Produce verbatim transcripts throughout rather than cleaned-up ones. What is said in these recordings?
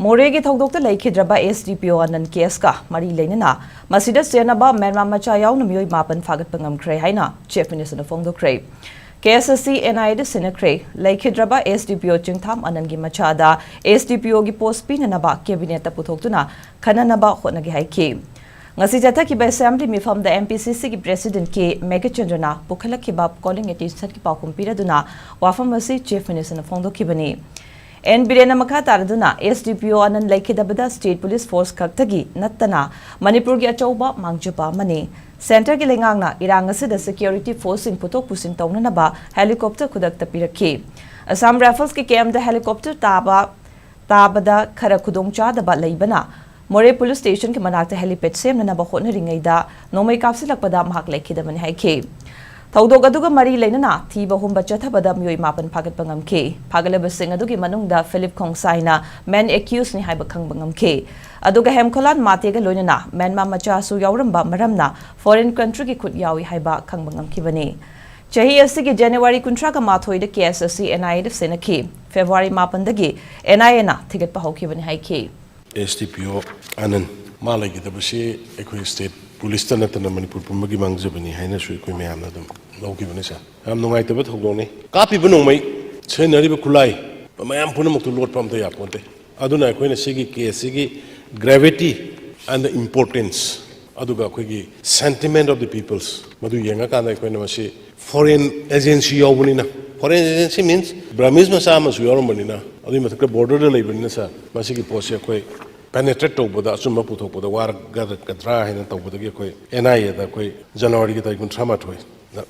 ꯃꯣꯔꯦꯒꯤ ꯊꯧꯗꯣꯛꯇ ꯂꯩꯈꯤꯗ꯭ꯔꯕ S D P O ꯑꯅꯟ ꯀꯦꯁꯀ ꯃꯔꯤ ꯂꯩꯅꯅ ꯃꯁꯤꯗ ꯆꯦꯟꯅꯕ ꯃ꯭ꯌꯥꯟꯃꯥꯔ ꯃꯆꯥ ꯌꯥꯎꯅ ꯃꯤꯑꯣꯏ ꯃꯥꯄꯟ ꯐꯥꯒꯠꯄ ꯉꯝꯈ꯭ꯔꯦ ꯍꯥꯏꯅ Chief Minister ꯅ ꯐꯣꯡꯗꯣꯛꯈ꯭ꯔꯦ꯫ ꯀꯦꯁ ꯑꯁꯤ N I A ꯗ ꯁꯤꯟꯅꯈ꯭ꯔꯦ꯫ ꯂꯩꯈꯤꯗ꯭ꯔꯕ S D P O ꯆꯤꯡꯊꯥꯝ ꯑꯅꯟꯒꯤ ꯃꯆꯥꯗ S D P O ꯒꯤ post ꯄꯤꯅꯅꯕ cabinet ꯇ ꯄꯨꯊꯣꯛꯇꯨꯅ ꯈꯟꯅꯅꯕ ꯍꯣꯠꯅꯒꯦ ꯍꯥꯏꯈꯤ꯫ ꯉꯁꯤ ꯆꯠꯊꯈꯤꯕ assembly ꯃꯤꯐꯝꯗ M P C C ꯒꯤ president K ꯃꯦꯘꯆꯟꯗ꯭ꯔꯅ ꯄꯨꯈꯠꯂꯛꯈꯤꯕ calling attention ꯒꯤ ꯄꯥꯎꯈꯨꯝ ꯄꯤꯔꯗꯨꯅ ꯋꯥꯐꯝ ꯑꯁꯤ Chief Minister ꯅ ꯐꯣꯡꯗꯣꯛꯈꯤꯕꯅꯤ꯫ N ꯕꯤꯔꯦꯟꯅ ꯃꯈꯥ ꯇꯥꯔꯗꯨꯅ S D P O ꯑꯅꯟ ꯂꯩꯈꯤꯗꯕꯗ state police force ꯈꯛꯇꯒꯤ ꯅꯠꯇꯅ ꯃꯅꯤꯄꯨꯔꯒꯤ ꯑꯆꯧꯕ ꯃꯥꯡꯖꯕ ꯑꯃꯅꯤ꯫ Centre ꯒꯤ ꯂꯩꯉꯥꯛꯅ ꯏꯔꯥꯡ ꯑꯁꯤꯗ security force ꯁꯤꯡ ꯄꯨꯊꯣꯛ ꯄꯨꯁꯤꯟ ꯇꯧꯅꯅꯕ helicopter ꯈꯨꯗꯛꯇ ꯄꯤꯔꯛꯈꯤ꯫ Assam Rifles ꯀꯤ camp ꯗ helicopter ꯇꯥꯕ ꯇꯥꯕꯗ ꯈꯔ ꯈꯨꯗꯣꯡꯆꯥꯗꯕ ꯂꯩꯕꯅ ꯃꯣꯔꯦ police station ꯒꯤ ꯃꯅꯥꯛꯇ helipad ꯁꯦꯝꯅꯅꯕ ꯍꯣꯠꯅꯔꯤꯉꯩꯗ ꯅꯣꯡꯃꯩ ꯀꯥꯞꯁꯤꯜꯂꯛꯄꯗ ꯃꯍꯥꯛ ꯂꯩꯈꯤꯗꯕꯅꯤ ꯍꯥꯏꯈꯤ꯫ ꯊꯧꯗꯣꯛ ꯑꯗꯨꯒ ꯃꯔꯤ ꯂꯩꯅꯅ ꯊꯤꯕ ꯍꯨꯝꯕ ꯆꯠꯊꯕꯗ ꯃꯤꯑꯣꯏ ꯃꯥꯄꯟ ꯐꯥꯒꯠꯄ ꯉꯝꯈꯤ꯫ ꯐꯥꯒꯠꯂꯕꯁꯤꯡ ꯑꯗꯨꯒꯤ ꯃꯅꯨꯡꯗ ꯐꯤꯂꯤꯞ ꯈꯣꯡꯁꯥꯏꯅ main accused ꯅꯤ ꯍꯥꯏꯕ ꯈꯪꯕ ꯉꯝꯈꯤ꯫ ꯑꯗꯨꯒ ꯍꯦꯝꯈꯣꯂꯥꯟ ꯃꯥꯇꯦꯒ ꯂꯣꯏꯅꯅ ꯃ꯭ꯌꯥꯟꯃꯥꯔ ꯃꯆꯥꯁꯨ ꯌꯥꯎꯔꯝꯕ ꯃꯔꯝꯅ foreign country ꯒꯤ ꯈꯨꯠ ꯌꯥꯎꯏ ꯍꯥꯏꯕ ꯈꯪꯕ ꯉꯝꯈꯤꯕꯅꯤ꯫ ꯆꯍꯤ ꯑꯁꯤꯒꯤ January ꯀꯨꯟꯊ꯭ꯔꯥꯒ ꯃꯥꯊꯣꯏꯗ ꯀꯦꯁ ꯑꯁꯤ N I A ꯗ ꯁꯤꯟꯅꯈꯤ꯫ February ꯃꯥꯄꯟꯗꯒꯤ N I A ꯅ ꯊꯤꯒꯠꯄ ꯍꯧꯈꯤꯕꯅꯤ ꯍꯥꯏꯈꯤ꯫ S D P O ꯑꯅꯟ ꯃꯥ ꯂꯩꯈꯤꯗꯕꯁꯤ ꯑꯩꯈꯣꯏ state police ꯇ ꯅꯠꯇꯅ ꯃꯅꯤꯄꯨꯔ ꯄꯨꯝꯕꯒꯤ ꯃꯥꯡꯖꯕꯅꯤ ꯍꯥꯏꯅꯁꯨ ꯑꯩꯈꯣꯏ ꯃꯌꯥꯝꯅ ꯑꯗꯨꯝ ꯂꯧꯈꯤꯕꯅꯤ, sir꯫ ꯌꯥꯝ ꯅꯨꯡꯉꯥꯏꯇꯕ ꯊꯧꯗꯣꯛꯅꯤ꯫ ꯀꯥꯞꯄꯤꯕ ꯅꯣꯡꯃꯩ, ꯁꯤꯖꯤꯟꯅꯔꯤꯕ ꯈꯨꯠꯂꯥꯏ ꯃꯌꯥꯝ ꯄꯨꯝꯅꯃꯛꯇꯨ ꯂꯣꯠꯄ ꯑꯝꯇ ꯌꯥꯄꯣꯟꯇꯦ꯫ ꯑꯗꯨꯅ ꯑꯩꯈꯣꯏꯅ ꯁꯤꯒꯤ case ꯁꯤꯒꯤ gravity and the importance, ꯑꯗꯨꯒ ꯑꯩꯈꯣꯏꯒꯤ sentiment of the peoples, ꯃꯗꯨ ꯌꯦꯡꯉꯀꯥꯟꯗ ꯑꯩꯈꯣꯏꯅ ꯃꯁꯤ foreign agency ꯌꯥꯎꯕꯅꯤꯅ, foreign agency means Burmese ꯃꯆꯥ ꯑꯃꯁꯨ ꯌꯥꯎꯔꯝꯕꯅꯤꯅ, ꯑꯗꯨꯒꯤ ꯃꯊꯛꯇ border ꯗ ꯂꯩꯕꯅꯤꯅ, sir, ꯃꯁꯤꯒꯤ ꯄꯣꯠꯁꯤ ꯑꯩꯈꯣꯏ penetrate ꯇꯧꯕꯗ, ꯑꯆꯨꯝꯕ ꯄꯨꯊꯣꯛꯄꯗ ꯋꯥꯔꯛꯀꯗ꯭ꯔꯥ ꯍꯥꯏꯅ ꯇꯧꯕꯗꯒꯤ ꯑꯩꯈꯣꯏ N I A ꯗ ꯑꯩꯈꯣꯏ January ꯒꯤ ꯇꯥꯔꯤꯛ ꯀꯨꯟꯊ꯭ꯔꯥ ꯃꯥꯊꯣꯏ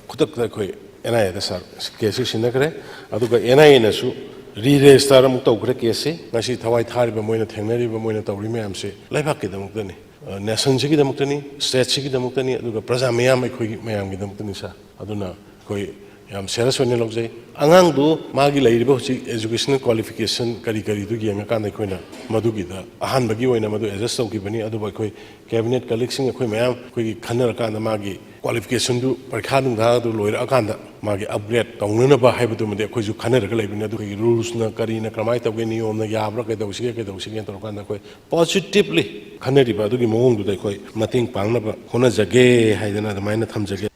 ꯈꯨꯗꯛꯇ ꯑꯩꯈꯣꯏ N I A the, sir, case ꯁꯤ ꯁꯤꯟꯅꯈ꯭ꯔꯦ꯫ ꯑꯗꯨꯒ N I A ꯅꯁꯨ re-register ꯑꯃꯨꯛ ꯇꯧꯈ꯭ꯔꯦ case ꯁꯤ꯫ ꯉꯁꯤ ꯊꯋꯥꯏ ꯊꯥꯔꯤꯕ, ꯃꯣꯏꯅ ꯊꯦꯡꯅꯔꯤꯕ, ꯃꯣꯏꯅ ꯇꯧꯔꯤ ꯃꯌꯥꯝꯁꯦ ꯂꯩꯕꯥꯛꯀꯤꯗꯃꯛꯇꯅꯤ, ꯑ, nation ꯁꯤꯒꯤꯗꯃꯛꯇꯅꯤ, state ꯁꯤꯒꯤꯗꯃꯛꯇꯅꯤ, ꯑꯗꯨꯒ ꯄ꯭ꯔꯖꯥ ꯃꯌꯥꯝ, ꯑꯩꯈꯣꯏꯒꯤ ꯃꯌꯥꯝꯒꯤꯗꯃꯛꯇꯅꯤ, sir꯫ ꯑꯗꯨꯅ ꯑꯩꯈꯣꯏ ꯌꯥꯝ ꯁꯦꯔꯤꯌꯁ ꯑꯣꯏꯅ ꯂꯧꯖꯩ꯫ ꯑꯉꯥꯡꯗꯨ ꯃꯥꯒꯤ ꯂꯩꯔꯤꯕ ꯍꯧꯖꯤꯛ educational qualification ꯀꯔꯤ ꯀꯔꯤꯗꯨ ꯌꯦꯡꯉꯀꯥꯟꯗ ꯑꯩꯈꯣꯏꯅ ꯃꯗꯨꯒꯤꯗ ꯑꯍꯥꯟꯕꯒꯤ ꯑꯣꯏꯅ ꯃꯗꯨ ꯑꯦꯗꯖꯁ ꯇꯧꯈꯤꯕꯅꯤ꯫ ꯑꯗꯨꯕꯨ ꯑꯩꯈꯣꯏ cabinet colleagueꯁꯤꯡ ꯑꯩꯈꯣꯏ ꯃꯌꯥꯝ ꯑꯩꯈꯣꯏꯒꯤ ꯈꯟꯅꯔꯀꯥꯟꯗ ꯃꯥꯒꯤ qualificationꯗꯨ ꯄꯔꯤꯈꯥ ꯅꯨꯡꯈꯥꯗꯨ ꯂꯣꯏꯔꯛꯑꯀꯥꯟꯗ ꯃꯥꯒꯤ upgrade ꯇꯧꯅꯅꯕ ꯍꯥꯏꯕꯗꯨꯃꯗꯤ ꯑꯩꯈꯣꯏꯁꯨ ꯈꯟꯅꯔꯒ ꯂꯩꯕꯅꯤ꯫ ꯑꯗꯨ ꯑꯩꯈꯣꯏꯒꯤ rulesꯅ ꯀꯔꯤꯅ ꯀꯔꯝꯍꯥꯏꯅ ꯇꯧꯒꯦ, ꯅꯤꯌꯣꯝꯅ ꯌꯥꯕ꯭ꯔꯥ, ꯀꯩꯗꯧꯁꯤꯒꯦ ꯀꯩꯗꯧꯁꯤꯒꯦꯅ ꯇꯧꯔꯀꯥꯟꯗ ꯑꯩꯈꯣꯏ positively ꯈꯟꯅꯔꯤꯕ ꯑꯗꯨꯒꯤ ꯃꯑꯣꯡꯗꯨꯗ ꯑꯩꯈꯣꯏ ꯃꯇꯦꯡ ꯄꯥꯡꯅꯕ ꯍꯣꯠꯅꯖꯒꯦ ꯍꯥꯏꯗꯅ ꯑꯗꯨꯃꯥꯏꯅ ꯊꯝꯖꯒꯦ꯫